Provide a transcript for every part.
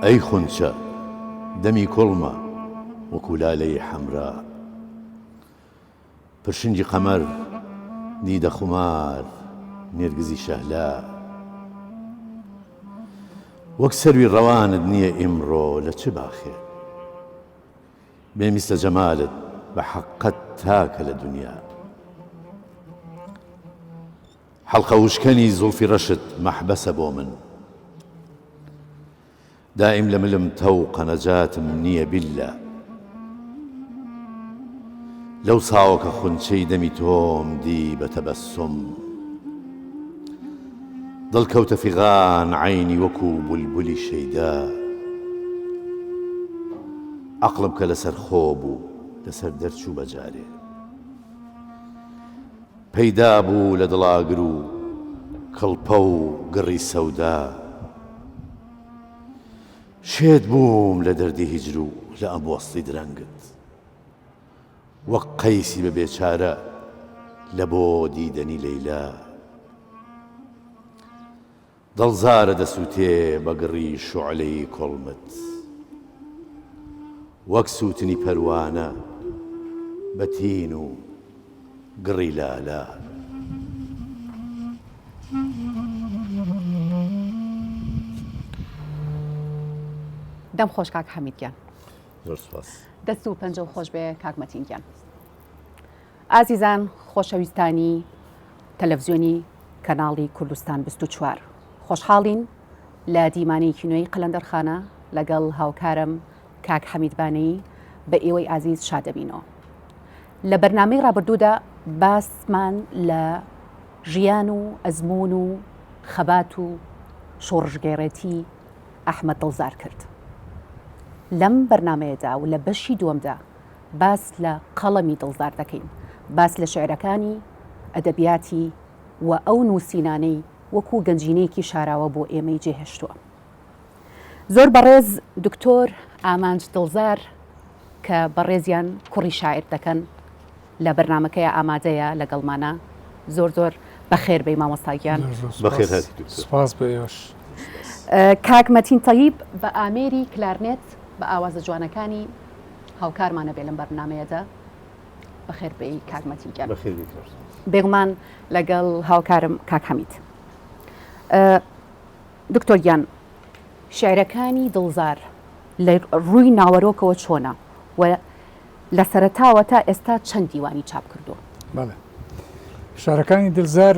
ئەی خونچە دەمی کوڵمە وەکوو لالەی حەمرا. پرشنگی قەمەر دیدە خومار نێرگزی شەهلا. وەک سەروی ڕەوانت نییە ئیمڕۆ لە چ باخێ. بێ میسلە جەمالت بە حەققەت تاکە لە دونیا. حەڵقە وشکەنی زوڵفی ڕەشت مەحبەسە بۆ من. دایم لە ملم تەوقە نەجاتم نییە بیللە. لەو ساوە کە خونچەی دەمی تۆم دی بە تەبەسوم. دڵ کەوتە فیغان عەینی وەکوو بولبولی شەیدا. عەقڵم کە لەسەر خۆ بوو لەسەر دەرچوو بە جارێ. پەیدا بوو لە دڵ ئاگر و کڵپە و گڕی سەودا. شێت بووم لە دەردی هیجر و لە ئەم وەسڵی درەنگت. وەک قەیسی بە بێچارە لە بۆ دیدەنی لەیلا. دڵ زارە دەسووتێ بە گڕی شوعلەی کوڵمت. وەک سووتنی پەروانە بە تین و گڕی لالە. دەم خۆش کاک حەمید گیان. زۆر سوپاس. دەست و پەنجەو خۆش بێ کاک مەتین گیان. ئازیزان خۆشەویستانی تەلەفزیۆنی کەناڵی کوردستان 24 خۆشحاڵین لە دیمانەیەکی نوێی قەلەندەرخانە لەگەڵ هاوکارم کاک حەمید بانەیی بە ئێوەی ئازیز شاد دەبینەوە. لە بەرنامەی ڕابردوودا باسمان لە ژیان و ئەزموون و خەبات و شۆڕشگێڕێتی ئەحمەد دڵزار کرد. لەم بەرنامەیەدا و لە بەشی دووەمدا باس لە قەڵەمی دڵزار دەکەین، باس لە شیعرەکانی، ئەدەبیاتی و ئەو نووسینانەی وەکوو گەنجینەیەکی شاراوە بۆ ئێمەی جێهێشتووە. زۆر بەڕێز دکتۆر ئامانج دڵزار کە بەڕێزیان کوڕی شاعیر دەکەن لە بەرنامەکەیا ئامادەیە لەگەڵمانە زۆر زۆر بەخێر بێی مامۆستا گیان. بەخێر هاتی دکتۆر. سپاس بۆ ئێوەش. کاک مەتین تەیب بە ئامێری کلارنێت بە ئاوازە جوانەکانی هاوکارمانە بێ لەم بەرنامەیەدا بەخێر بێی کاک مەتین گیان. بەخێر بێی کاک. بێگومان لەگەڵ هاوکارم کاک حەمید. دکتۆر گیان شیعرەکانی دڵزار لە ڕووی ناوەرۆکەوە چۆنە و لە سەرەتاوە تا ئێستا چەند دیوانی چاپ کردووە؟ بەڵێ شعرەکانی دڵزار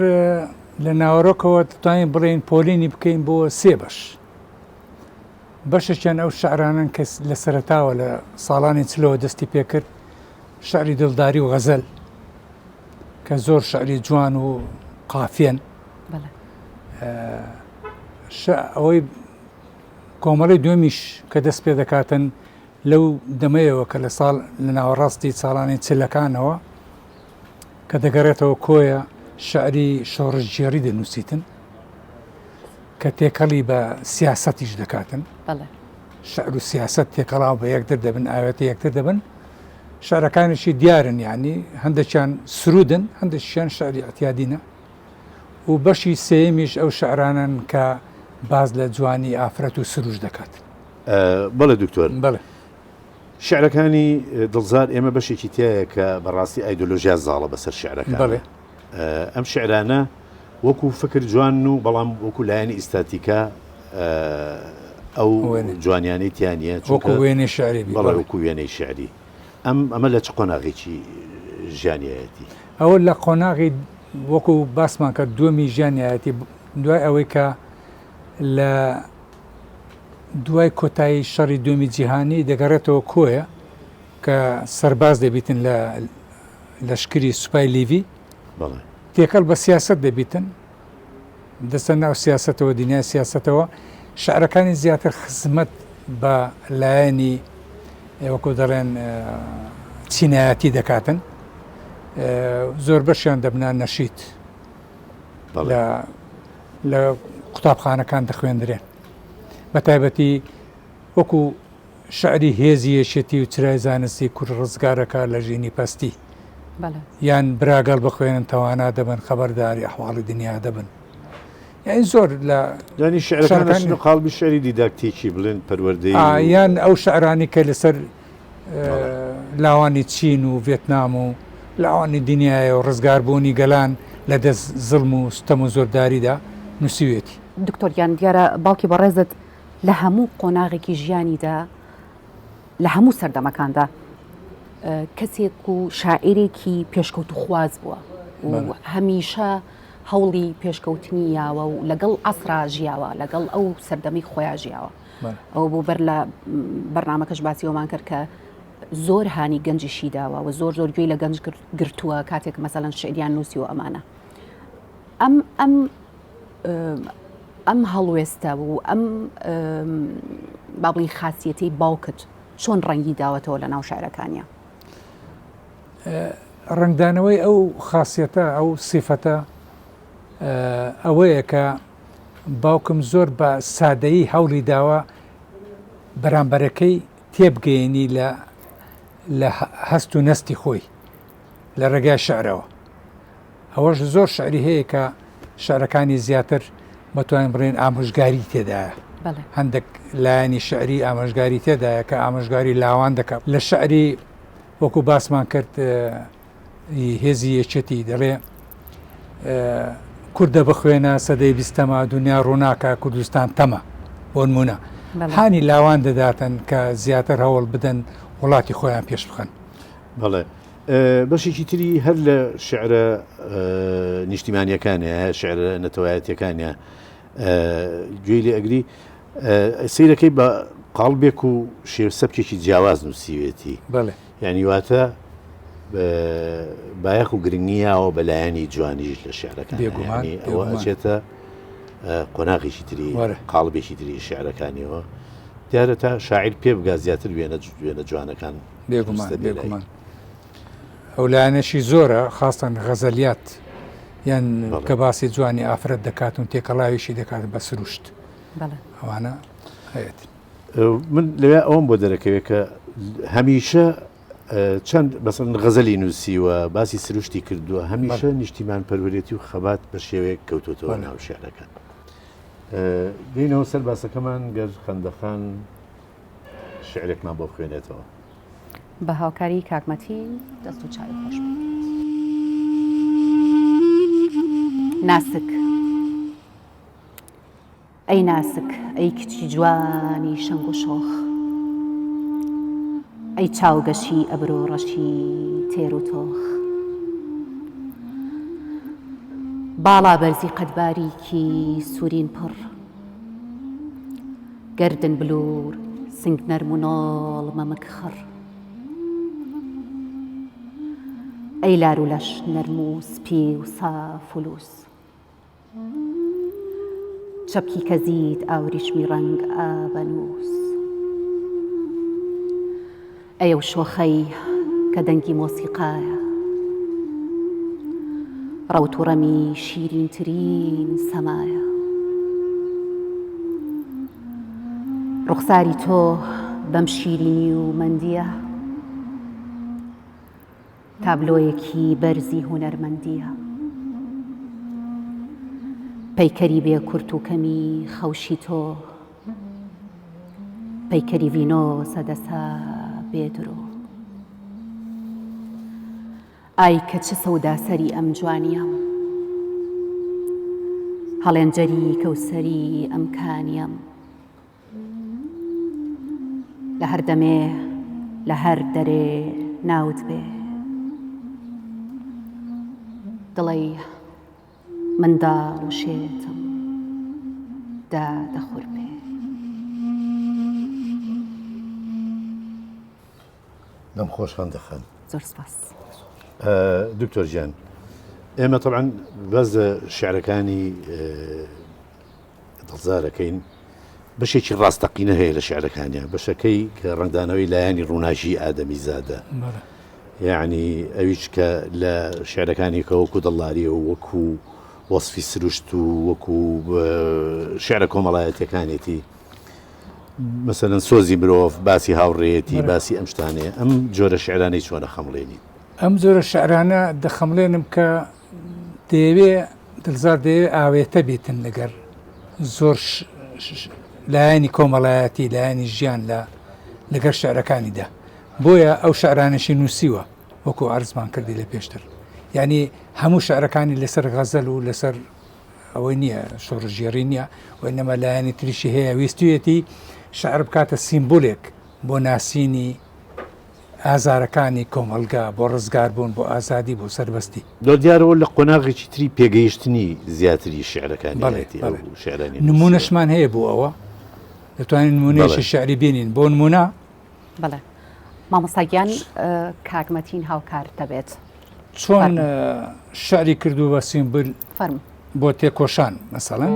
لە ناوەرۆکەوە دەتوانین بڵێین پۆلینی بکەین بۆ سێ بەش. بەشێکیان ئەو شعرانەن کە لە سەرەتاوە لە ساڵانی چلەوە دەستی پێکرد، شعری دڵداری و غەزەل کە زۆر شعری جوان و قافیەن. ئەوەی کۆمەڵی دومیش کە دەست پێ دەکاتن لەو دەمەیەوە کە لە ساڵ لە ناوەڕاستی ساڵانی چلەکانەوە کە دەگەڕێتەوە کۆیە شعری شۆڕشگێڕی دەنووسیتن کە تێکەڵی بە سیاسەتیش دەکاتن شعر و سیاست تێکەڵاو بە یەکتر دەبن ئاوێتە یەکتر دەبن شعرەکانیشی دیارن یعنی هەندێکیان سرودن هەندێکیان شعری اعتیادینە و بەشی سێیەمیش ئەو شعرانەن کە باس لە جوانی ئافرەت و سروش دەکات. بەڵێ دکتۆر. بەڵێ. شعرەکانی دڵزار ئێمە بەشێکی تیایە کە بەڕاستی ئایدۆلۆژیا زاڵە بەسەر شعرەکان. بەڵێ. ئەم شعرانە وەکو فکر جوانن و بەڵام وەکو لایەنی ئیستاتیکا ئەو جوانیانەی تیا نییە وەکو وێنەی شعری بی. بەڵێ وەکو وێنەی شعری. ئەم ئەمە لە چ قۆناغێکی ژیانیایەتی؟ ئەوە لە قۆناغی وەکو باسمان کرد دووەمی ژیانیایەتی دوای ئەوەی کە لە دوای کۆتایی شەڕی دووەمی جیهانی دەگەڕێتەوە کۆیە کە سەرباز دەبیتن لە لەشکری سوپای لیڤی تێکەڵ بە سیاست دەبیتن دەستە ناو سیاسەتەوە دنیای سیاسەتەوە شعرەکانی زیاتر خزمەت بە لایەنی وەکو دەڵێن چینایەتی دەکاتن زۆر بەشیان دەبنا نەشیت لە قوتابخانەکان دەخوێندرێن بە تایبەتی وەکو شعری هێزی یەکێتی و چرای زانستی کورد ڕزگارەکا لە ژینی پەستی یان براگەڵ بخوێنن تەوانا دەبن خەبەرداری ئەحواڵی دنیا دەبن. یانی زۆر لە یانی شعرەکان ئەچنە قاڵبی شعری دیداکتیکی بڵێن پەروەردەیی و. یان ئەو شعرانەی کە لەسەر لاوانی چین و ڤێتنام و لاوانی دنیایە و ڕزگاربوونی گەلان لە دەست زڵم و ستەم و زۆرداریدا نووسیوێتی. دکتۆر گیان دیارە باوکی بەڕێزت لە هەموو قۆناغێکی ژیانیدا لە هەموو سەردەمەکاندا کەسێک و شاعیرێکی پێشکەوتوخواز بووە و هەمیشە هەوڵی پێشکەوتنی یاوە و لەگەڵ عەسرا ژیاوە لەگەڵ ئەو سەردەمی خۆیان ژیاوە ئەو بۆ بەر لە بەرنمەکەش باسی ئەومان کرد کە زۆر هانی گەنجیشی داوە و زۆر زۆر گوێی لە گەنج گرتووە کاتێک مەسەلەن شعریان نووسی و ئەمانە ئەم ئەم ئەم هەڵوێستە و ئەم با بڵین خاصیەتی باوکت چۆن ڕەنگی داوەتەوە لە ناو شعرەکانیا؟ ڕەنگدانەوەی ئەو خاسیەتە ئەو سیفەتە ئەوەیە کە باوکم زۆر بە سادەیی هەوڵی داوە بەرامبەرەکەی تێبگەیەنی لە لە هەست و نەستی خۆی لە ڕێگای شعرەوە ئەوەش زۆر شعری هەیە کە شعرەکانی زیاتر بەتوانین بڵێن ئامۆژگاری تێدایە هەندێک لایەنی شعری ئامۆژگاری تێدایە کە ئامۆژگاری لاوان دەکات لە شعری وەکو باسمان کرد هێزی یەکێتی دەڵێ کوردە بخوێنە سەدەی بیستەمە دنیا ڕووناکە کوردستان تەمە بۆ نمونە هانی لاوان دەداتن کە زیاتر هەوڵ بدەن وڵاتی خۆیان پێش بخەن. بەڵێ بەشێکی تری هەر لە شعرە نیشتیمانیەکانە شعرە نەتەوایەتەکانە گوێی لێ ئەگری سەیرەکەی بە قاڵبێک و شێو سەبکێکی جیاواز نووسیوێتی بەڵێ یعنی واتە بایەخ و گرنگی یاوە بە لایەنی جوانیش لە شعرەکان بێگومان ئەوە ئەچێتە قۆناغێکی تری قاڵبێکی تری شعرەکانیەوە دیارە تا شاعیر پێ بگا زیاتر وێنە وێنە جوانەکان بێگومان بێگومان ئەو لایەنەشی زۆرە خاستان غەزەلیات یان کە باسی جوانی ئافرەت دەکات و تێکەڵاویشی دەکات بە سروشت ئەوانە هەیەت. من لەوێ ئەوەم بۆ دەرەکەوێت کە هەمیشە چەند بەسەر غەزەلی نووسیوە باسی سروشتی کردووە هەمیشە نیشتیمان پەروەرێتی و خەبات بە شێوەیەک کەوتوتەوە ناو شعرەکان دێنەوە سەر باسەکەمان گەر خەندەخان شعرێکمان بۆ بخوێنێتەوە. بە هاوکاری کاک مەتین دەست و چاوی خۆش بێت. ناسک ئەی ناسک ئەی کچی جوانی شەنگ و شۆخ ئەی چاوگەشی ئەبرۆ ڕەشی تێر و تۆخ باڵا بەرزی قەد باریکی سوورین پڕ گەردن بلوور سنگ نەرم و نۆڵ مەمک خڕ. ئەی لار و لەش نەرم و سپی و ساف و لووس. چەپکی کەزیت ئاوریشمی ڕەنگ ئابەنووس. ئەی ئەو شۆخەی کە دەنگی مۆسیقایە. ڕەوت و ڕەمی شیرینترین سەمایە. ڕوخساری تۆ بەم شیرینی و مەندییە تابلۆیەکی بەرزی هونەرمەندییە. پەیکەری بێ کورت و کەمی خەوشی تۆ پەیکەری ڤینۆسە دەسا بێ درۆ. ئای کە چ سەوداسەری ئەم جوانیەم هەڵێنجەری کەوسەری ئەم کانیەم لە هەر دەمێ لە هەر دەرێ ناوت بێ دڵەی منداڵ و شێتم دا دەخورپێ. دەم خۆش خەندەخان. زۆر سپاس. دکتۆر گیان ئێمە طبعا باس لە شعرەکانی دڵزارەکەین بەشێکی ڕاستەقینە هەیە لە شعرەکانیان بەشەکەی کە ڕەنگدانەوەی لایەنی ڕووناکی ئادەمی زادە یعنی ئەویش کە لە شعرەکانی کە وەکو دڵلاریە و وەکو وەصفی سروشت و وەکو شعرە کۆمەڵایەتەکانێتی مەسەلەن سۆزی مرۆڤ، باسی هاوڕێیەتی، باسی ئەم شتانەیە، ئەم جۆرە شیعرانەی چۆن ئەخەمڵێنیت؟ ئەم جۆرە شیعرانە دەخەمڵێنم کە دەیەوێ دڵزار دەیەوێت ئاوێتە بێتن لەگەر زۆر لایەنی کۆمەڵایەتی لایەنی ژیان لە لەگەر شعرەکانیدا بۆیە ئەو شعرانەشی نووسیوە وەکو عەرزمان کردی لە پێشتر یعنی هەموو شعرەکانی لەسەر غەزەل و لەسەر ئەوەی نییە شۆڕژێڕی نییە و ئینەما لایەنی تریشی هەیە ویستویەتی شعر بکاتە سیمبولێک بۆ ناسینی ئازارەکانی کۆمەڵگا بۆ ڕزگاربوون بۆ ئازادی بۆ سەربەستی. لۆ دیارەوە لە قۆناغێکی تری پێگەیشتنی زیاتری شیعرەکانی بەڵێ هەیەتی ئەو بەڵێ شیعرانەی نووسیوە. نموونەشمان هەیە بۆ ئەوە دەتوانین بەڵێ. نموونەیەکی شیعری بێنین بۆ نموونە. بەڵێ مامۆستا گیان کاک مەتین هاوکارت دەبێت. چۆن فەرموو. شیعری کردووە بە سیمبول فەرموو. بۆ تێکۆشان مەسەڵەن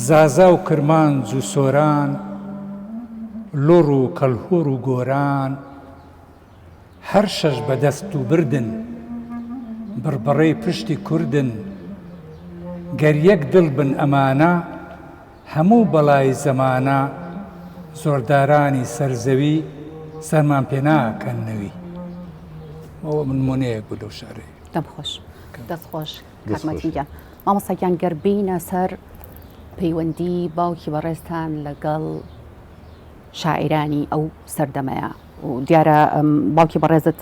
زازا و کرمانج و سۆران لوڕ و کەڵهوڕ و گۆران هەر شەش بە دەست و بردن بڕبڕەی پشتی کوردن گەر یەک دڵ بن ئەمانە هەموو بەڵای زەمانە زۆردارانی سەر زەوی سەرمان پێ ناکەن نەوی ئەوە نمونەیەک بوو لەو شعرەی. دەم خۆش دەست خۆش کاک مەتین گیان مامۆستا گیان گەر بینە سەر پەیوەندی باوکی بەڕێزتان لەگەڵ شاعیرانی ئەو سەردەمەیە و دیارە باوکی بەڕێزت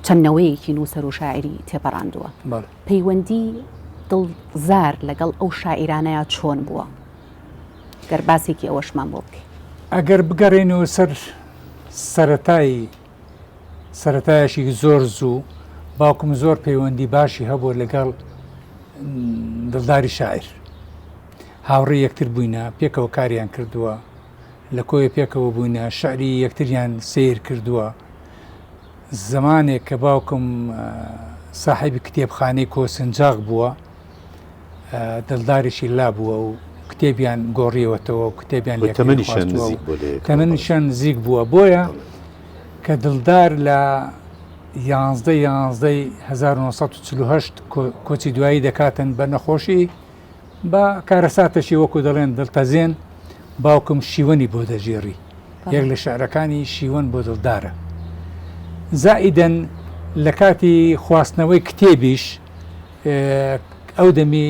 چەند نەوەیەکی نووسەر و شاعری تێپەڕاندووە پەیوەندی دڵزار لەگەڵ ئەو شاعیرانەیە چۆن بووە گەر باسێکی ئەوەشمان بۆ بکەی. ئەگەر بگەڕێینەوە سەر سەرەتای سەرەتایەکی زۆر زوو باوکم زۆر پەیوەندی باشی هەبووە لەگەڵ دڵداری شاعیر هاوڕێ یەکتر بووینە پێکەوە کاریان کردووە لە کۆیە پێکەوە بووینە شعری یەکتریان سیر کردووە زمانێک کە باوکم ساحێبی کتێبخانەی کۆسنجاق بووە دڵداریشی لا بووە و کتێبیان گۆڕیوەتەوە و کتێبیان و تەمەنیشیان نزیک بووە لە یەکەوە. تەمەنیشیان نزیک بووە بۆیە کە دڵدار لە یانزدە یانزدەی 1948 کۆچی دوایی دەکاتن بە نەخۆشی بە کارەساتەشی وەکو دەڵێن دڵتەزێن باوکم شیوەنی بۆ دەژێڕی یەک لە شعرەکانی شیوەن بۆ دڵدارە زائیدەن لە کاتی خواستنەوەی کتێبیش ئەو دەمی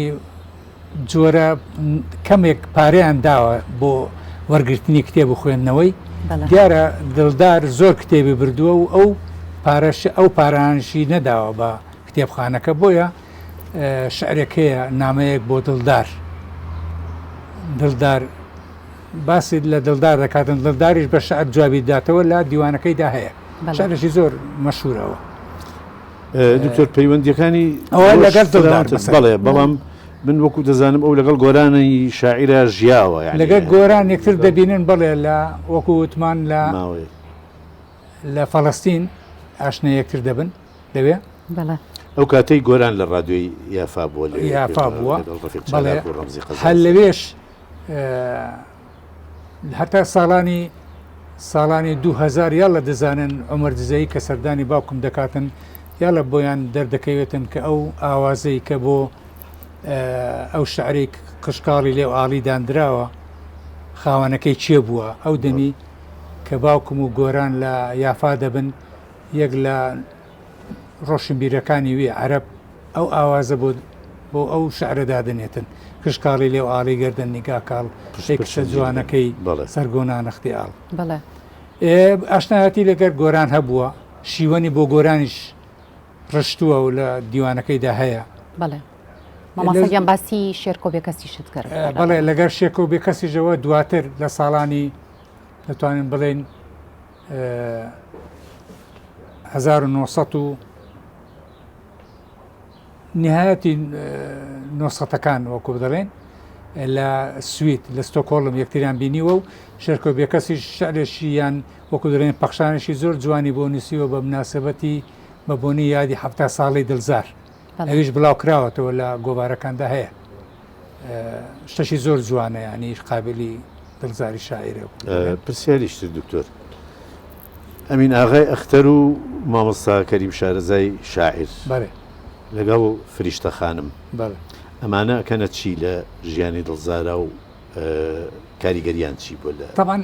جۆرە کەمێک پارەیان داوە بۆ وەرگرتنی کتێب و خوێندنەوەی دیارە دڵدار زۆر کتێبی بردووە و ئەو پارەش ئەو پارانشی نەداوە بە کتێبخانەکە بۆیە شعرێک هەیە نامەیەک بۆ دڵدار دڵدار باسی لە دڵدار دەکاتن دڵداریش بە شعر جوابی داتەوە لە دیوانەکەیدا هەیە شعرێکی زۆر مەشهورەوە دکتۆر پەیوەندیەکانی ئەوە لەگەڵ دڵدار بەڵێ بەڵام من وەکو دەزانم ئەو لەگەڵ گۆرانی شاعیرە ژیاوە یعنی لەگەڵ گۆران یەکتر دەبینن بەڵێ لە وەکو وتمان لە ماوەیە لە فەڵەستین ئاشنا یەکتر دەبن لەوێ بەڵێ ئەو کاتەی گۆران لە ڕادیۆی یافا بووە لەوێ یافا بووە لەگەڵ ڕەفیق بەڵێ چالاک و ڕەمزی هەر قەزازی. لەوێش هەتا ساڵانی ساڵانی 2000 یاڵە دەزانن عمر دزەیی کە سەردانی باوکم دەکاتن یاڵە بۆیان دەردەکەوێتن کە ئەو ئاوازەی کە بۆ ئەو شعرەی قشکاڵی لێو ئاڵی دانراوە خاوەنەکەی کێ بووە ئەو دەمی کە باوکم و گۆران لە یافا دەبن یەک لە ڕۆشنبیرەکانی وی عەرەب ئەو ئاوازە بۆ بۆ ئەو شعرە دادەنێتن کشکاڵی لێو ئاڵی گەردن نیگا کاڵ ئەی کچە جوانەکەی سەرگۆنا نەختی ئاڵ. بەڵێ. ئاشنایەتی لەگەر گۆران هەبووە، شیوەنی بۆ گۆرانیش ڕشتووە و لە دیوانەکەیدا هەیە. بەڵێ. مامۆستا گیان باسی شێرکۆ بێکەسیشت کرد. بەڵێ لەگەر شێرکۆ بێکەسیشەوە دواتر لە ساڵانی دەتوانین بڵێین 1900 و نهایەتی نۆسەتەکان وەکو دەڵێن لە سوید لە ستۆکۆڵم یەکتریان بینیوە و شێرکۆ بێکەسیش شعرێکی یان وەکو دەڵێن پەخشانێکی زۆر جوانی بۆ نووسیوە بە مناسبەتی بە بۆنی یادی حەفتا ساڵەی دڵزار ئەویش بڵاو کراوەتەوە لە گۆڤارەکاندا هەیە شتەشی زۆر جوانە ینی قابلی دڵزاری شاعیرە. پرسیاریش تر دکتۆر ئەمین ئاغای ئەختەر و مامۆستا کەریم شارەزای شاعیر بەێ لەگەڵ فریشتە خانم بەڵێ ئەمانە ئەکەنە چی لە ژیانی دڵزارا و کاریگەریان چی بووە لە. تەبعەن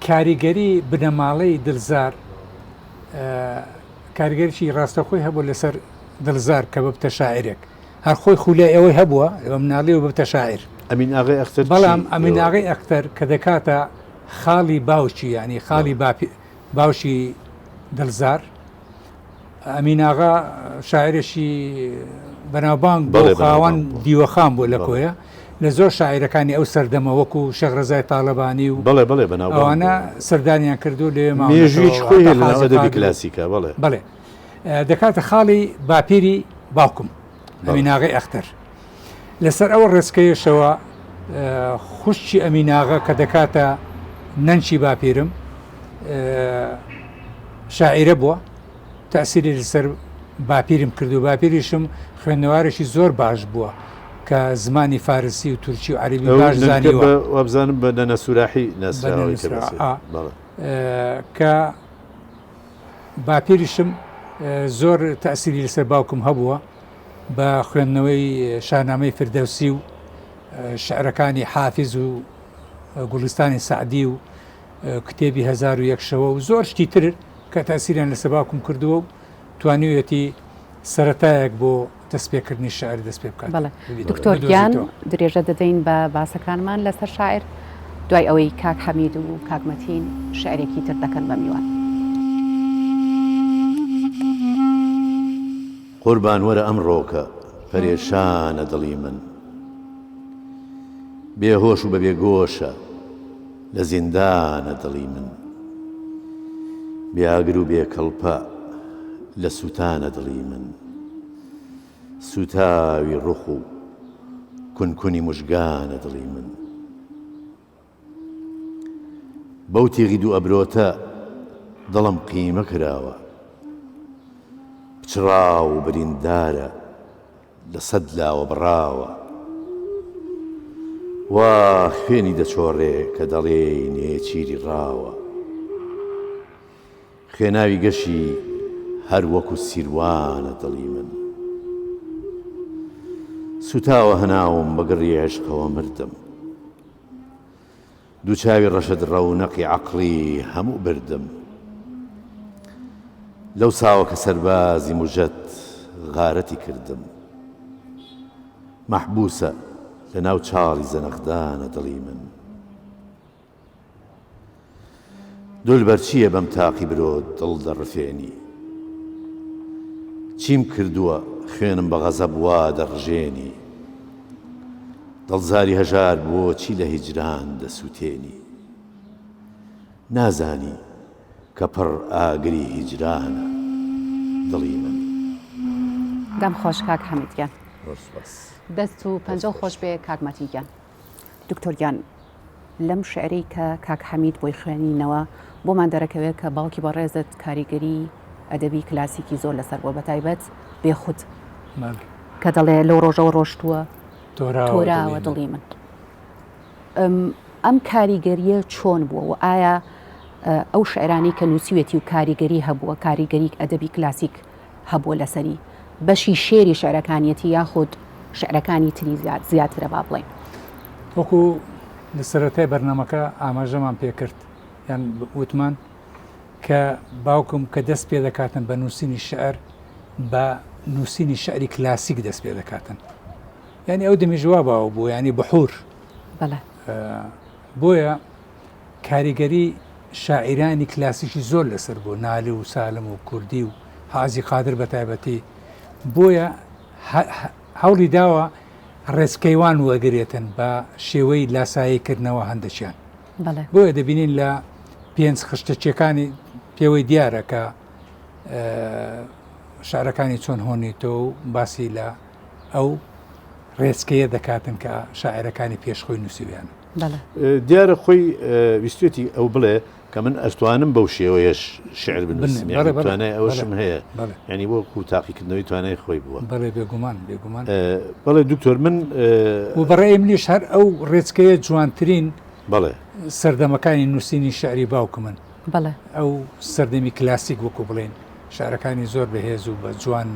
کاریگەری بنەماڵەی دلزار کاریگەریی ڕاستەخۆی هەبوو لەسەر دڵزار کە ببتە شاعیرێک. هەر خۆی خولیای ئەوەی هەبووە لە مناڵیەوە ببتە شاعیر. ئەمین ئاغای ئەختەر چی؟ بەڵام ئەمین ئاغای ئەختەر کە دەکاتە خاڵی باوکی یانی خاڵی باوکی دڵزار، ئەمین ئاغا شاعیرێکی بەناوبانگ بوو، خاوەن دیوەخان بوو لە کۆیە، لە زۆر شاعیرەکانی ئەو سەردەمە وەکو شێخ ڕەزای تاڵەبانی و بەڵێ بەڵێ بەناوبانگ ئەوانە سەردانیان کردو لەوێ ماونەتەوە. مێژوویەکی خۆی هەیە لەناو ئەدەبی کلاسیکا بەڵێ. بەڵێ دەکاتە خاڵی باپیری باوکم ئەمین ئاغای ئەختەر. لەسەر ئەو ڕێچکەیەشەوە خوشکی ئەمین ئاغا کە دەکاتە نەنکی باپیرم شاعیرە بووە تەسیری لەسەر باپیرم کردو باپیریشم خوێندنەوارێکی زۆر باش بووە کە زمانی فارسی و تورکی و عەربی باش زانیوە وابزانم بە نەنە سوراحی ناسراوە کە باپیریشم زۆر تەسیری لەسەر باوکم هەبووە بە خوێندنەوەی شانامەی فردەوسی و شعرەکانی حافز و گوڵستانی سەعدی و کتێبی 1001 شەوە و زۆر شتی تر کە تەسیریان لەسەر باوکم کردووە و توانیویەتی سەرەتایەک بۆ دەستپێکردنی شعر دەست پێ بکات. بەڵێ دکتۆر گیان درێژە دەدەین بە باسەکانمان لەسەر شاعر دوای ئەوەی کاک حەمید و کاک مەتین شعرێکی تر دەکەن بە میوان. قوربان وەرە ئەمڕۆکە پەرێشانە دڵی من بێ هۆش و بە بێ گۆشە لە زیندانە دڵی من بێ ئاگر و بێ کڵپە لە سووتانە دڵی من سووتاوی ڕوخ و کونکونی مژگانە دڵی من بەو تیغی دوو ئەبرۆتە دڵم قیمە کراوە پچڕاو و بریندارە لە سەد لاوە بڕاوە وا خوێنی دەچۆڕێ کە دەڵێی نێچیری ڕاوە خوێناوی گەشی هەر وەکو سیروانە دڵی من سوتاوە هەناوم بە گڕی عشقەوە مردم دوو چاوی ڕەشت ڕەونەقی عەقڵی هەموو بردم لەو ساوە کە سەربازی مژەت غارەتی کردم مەحبوسە لە ناو چاڵی زەنەخدانە دڵی من دولبەر چییە بەم تاقی برۆت دڵ دەڕفێنی چیم کردووە خوێنم بە غەزەب وا دەڕژێنی دڵزاری هەژار بۆچی لە هیجران دەسووتێنی نازانی کە پڕ ئاگری هیجرانە دڵی من. دەم خۆش کاک حەمید گیان. زۆر سوپاس. دەست و پەنجەو خۆش بێ کاک مەتین گیان. دکتۆر گیان لەم شعرەی کە کاک حەمید بۆی خوێنینەوە بۆمان دەرەکەوێت کە باوکی بەڕێزت کاریگەری ئەدەبی کلاسیکی زۆر لەسەر بووە بەتایبەت بێخود کە دەڵێ لەو ڕۆژەوە ڕۆشتووە تۆراوە دڵی من ئەم کاریگەریە چۆن بووە و ئایا ئەو شعرانی کە نووسیوێتی و کاریگەری هەبووە کاریگەری ئەدەبی کلاسیک هەبووە لەسەری بەشی شێری شعرەکانیەتی یاخود شعرەکانی تری زیاترە با بڵێین. وەکو لە سەرەتای بەرنامەکە ئاماژەمان پێکرد یان وتمان کە باوکم کە دەست پێ دەکاتن بە نووسینی شعر بە نووسینی شعری کلاسیک دەست پێ دەکاتن یعنی ئەو دەمیش وا باو بوو ینی بحور بۆیە کاریگەری شاعیرانی کلاسیکی زۆر لەسەر بوو، نالی و سالم و کوردی و حاجی قادر بە تایبەتی، بۆیە هەوڵی داوە ڕێچکەی وان وەگرێتن بە شێوەی لاسایی کردنەوە هەندەکیان. بۆیە دەبینین لە پێنج خشتەچیەکانی پێوەی دیارە کە شعرەکانی چۆن هۆنیتەوە و باسی لە ئەو ڕێچکەیە دەکاتن کە شاعرەکانی پێش خۆی نووسیویانە. دیارە خۆی ویستێتی ئەو بڵێ کە من ئەتوانم بەو شێوەیەش شعر بنووسم توانای ئەوەشم هەیە ینی وەکو تاقیکردنەوەی توانای خۆی بووە بەڵێ بێگومان بێگومان بەڵێ دکتۆر من و بەڕێ منیش هەر ئەو ڕێچکەیە جوانترین بەڵێ سەردەمەکانی نووسینی شعری باوکمن بەڵێ ئەو سەردەمی کلاسیک وەکو بڵێن شعرەکانی زۆر بەهێز و بە جوان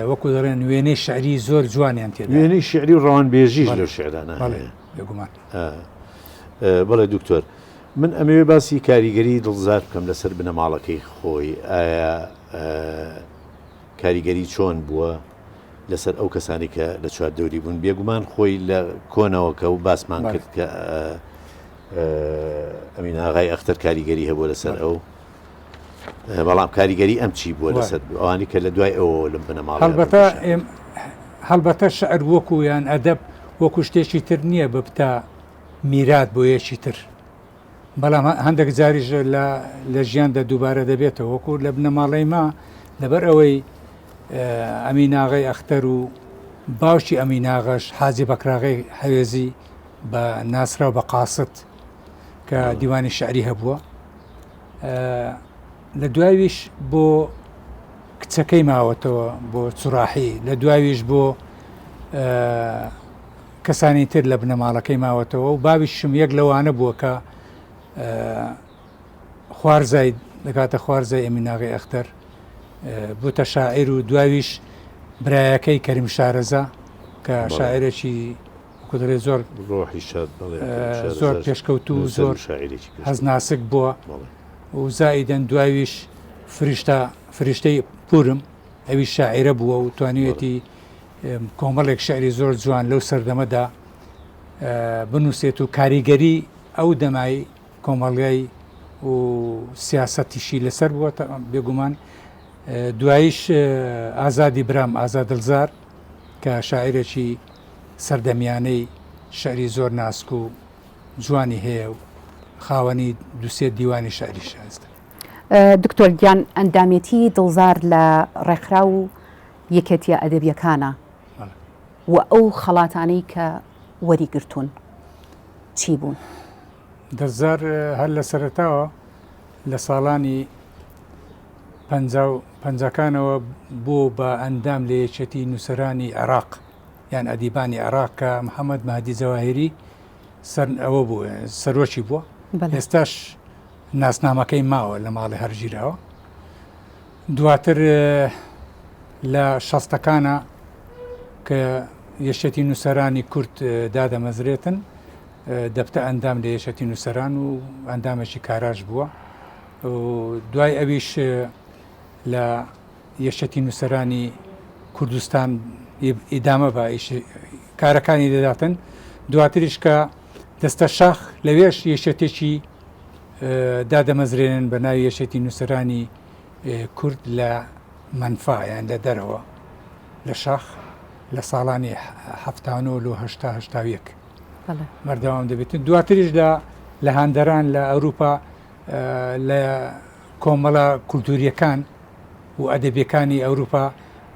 وەکو دەڵێن وێنەی شعری زۆر جوانیان تێدا وێنەی شعری و ڕەوانبێژیش لەو شعرانە هەیە. بێگومان. بەڵێ دکتۆر من ئەمەوێ باسی کاریگەری دڵزار بکەم لەسەر بنەماڵەکەی خۆی ئایا. کاریگەری چۆن بووە لەسەر ئەو کەسانی کە لە چواردەوری بوون؟ بێگومان خۆی لە کۆنەوە کە و باسمان کرد کە ئەمین ئاغای ئەختەر کاریگەری هەبووە لەسەر ئەو، بەڵام کاریگەری ئەم چی بووە لەسەر ئەوانی کە لە دوای ئەوەوە لەم بنەماڵەیە هەڵبەتە هەڵبەتە شعر وەکو یان ئەدەب وەکو شتێکی تر نییە ببتە میرات بۆ یەکی تر. بەڵام هەندێک جاریش لە لە ژیاندا دووبارە دەبێتەوە وەکو لە بنەماڵەی ما لەبەر ئەوەی ئەمیناغەی ئەختەر و باوکی ئەمیناغەش حاجی بەکراغی حەوێزی بە ناسراو بە قاست کە دیوانی شعری هەبووە لە دوایویش بۆ کچەکەی ماوەتەوە بۆ چڕاحی لە دوایویش بۆ کەسانی تر لە بنەماڵەکەی ماوەتەوە و باویشم یەک لەوانە بووە کە خوارزای دەکاتە خوارزای ئەمیناغی ئەختەر بووتە شاعیر و دواویش برایەکەی کەریم شارەزا کە شاعرێکی کودرێ زۆر ڕۆحی شاد زۆر پێشکەوتو و زۆر هەز ناسک بووە و زائیدەن دواویش فریشتە فریشتەی پورم ئەوی شاعیرە بووە و توانیوێتی کۆمەڵێک شعری زۆر جوان لەو سەردەمەدا بنووسێت و کاریگەری ئەو دەمای کۆمەڵگای و سیاسەتیشی لەسەر بووە بێگومان دوایش ئازادی برام ئازاد دڵزار کە شاعرێکی سەردەمیانەی شعری زۆر ناسک و جوانی هەیە و خاوەنی دوسێ دیوانی شعری شایستە. دکتۆر گیان ئەندامێتی دڵزار لە ڕێکخراو و یەکێتیە ئەدەبیەکانە و ئەو خەڵاتانەی کە وەریگرتوون چی بوون؟ دەزار هەر لە سەرەتاوە لە ساڵانی پەنجا و پەنجاکانەوە بوو بە ئەندام لە یەکێتی نووسەرانی عێراق یان ئەدیبانی عێراق کە محەممەد مەهدی جەواهیری سەر ئەوە بوو سەرۆکی بووە ئێستاش ناسنامەکەی ماوە لە ماڵی هەرگیراوە دواتر لە شەستەکانە کە یەکێتی نووسەرانی کورد دادەمەزرێتن دەبتە ئەندام لە یەکێتی نووسەران و ئەندامێکی کاراش بووە و دوای ئەویش لە یەکێتی نووسەرانی کوردستان ئیدامە بە کارەکانی دەداتن دواتریش کە دەستە شاخ لەوێش یەکێتێکی دادەمەزرێنن بە ناوی یەکێتی نووسەرانی کورد لە مەنفا یان لە دەرەوە لە شاخ لە ساڵانی حەفتانۆ لۆ هەشتا هەشتاویەک بەردەوام دەبێتن دواتریش لە لە هەندەران لە ئەوروپا لە کۆمەڵە کولتوریەکان و ئەدەبیەکانی ئەوروپا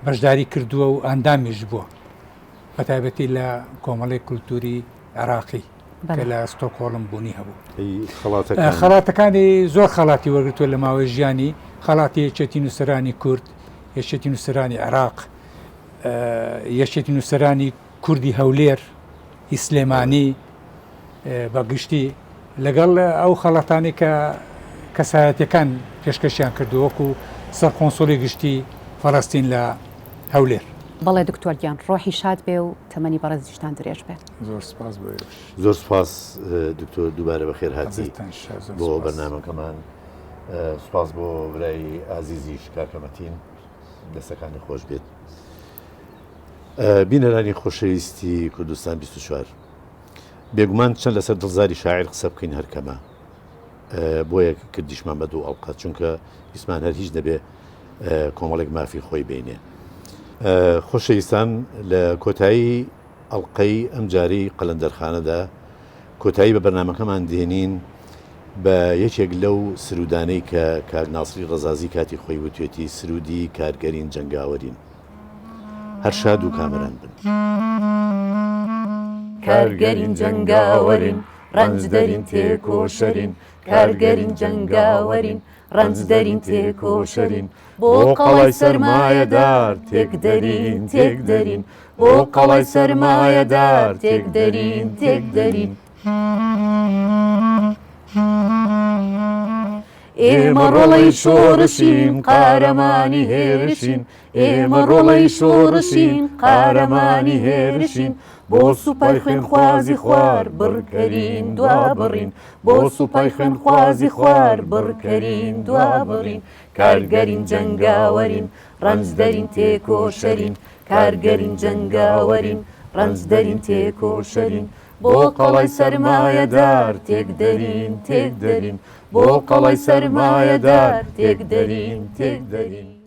بەشداری کردووە و ئەندامیش بووە بەتایبەتی لە کۆمەڵی کولتوری عێراقی کە لە ستۆکۆڵم بوونی هەبوو. خەڵاتەکانی زۆر خەڵاتی وەرگرتووە لە ماوەی ژیانی، خەڵاتی یەکێتی نووسەرانی کورد، یەکێتی نووسەرانی عێراق، یەکێتی نووسەرانی کوردی هەولێر، ی سلێمانی بە گشتی، لەگەڵ ئەو خەڵاتانەی کە کەسایەتیەکان پێشکەشیان کردووە وەکو سەرکۆنسوڵی گشتی فەلەستین لە هەولێر. بەڵێ دکتۆر گیان ڕۆحی شاد بێ و تەمەنی بەڕێزیشتان درێژ بێ. زۆر سپاس بۆ ئێوەش. زۆر سپاس دکتۆر دووبارە بەخێر هاتی بۆ بەرنامەکەمان. سپاس بۆ برای ئازیزیش کاکە مەتین دەستەکانی خۆش بێت. بینەرانی خۆشەویستی کوردستان 24 بێگومان چەند لەسەر دڵزاری شاعیر قسە بکەین هەر کەمە بۆیە کردیشمان بە دوو ئەڵقە چونکە ویستمان هەر هیچ نەبێ کۆمەڵێک مافی خۆی بینێ خۆشەویستان لە کۆتایی ئەڵلقەی ئەم جارەی قەلەندەرخانەدا کۆتایی بە بەرنمەکەمان دێنین بە یەکێک لەو سرودانەی کە کاک ناسری ڕەزازی کاتی خۆی وتوێتی سرودی کارگەرین جەنگاوەرین هەر شاد و کامەران بن. کارگەرین جەنگاوەرین ڕەنجدەرین تێکۆشەرین کارگەرین جەنگاوەرین ڕەنجدەرین تێکۆشەرین بۆ قەڵای سەرمایەدار تێکدەرین تێکدەرین بۆ قەڵای سەرمایەدار تێکدەرین تێکدەرین. ئێمە ڕۆڵەی شۆڕشین قارەمانی هێرشین ئێمە ڕۆڵەی شۆڕشین قارەمانی هێرشین. بۆ سوپای خوێنخوازی خوار بڕکەرین دوابڕین بۆ سوپای خوێنخوازی خوار بڕکەرین دوابڕین کارگەرین جەنگاوەرین ڕەنجدەرین تێکۆشەرین کارگەرین جەنگاوەرین ڕەنجدەرین تێکۆشەرین بۆ قەڵای سەرمایەدار تێکدەرین تێکدەرین بۆ قەڵای سەرمایەدار تێکدەرین تێکدەرین.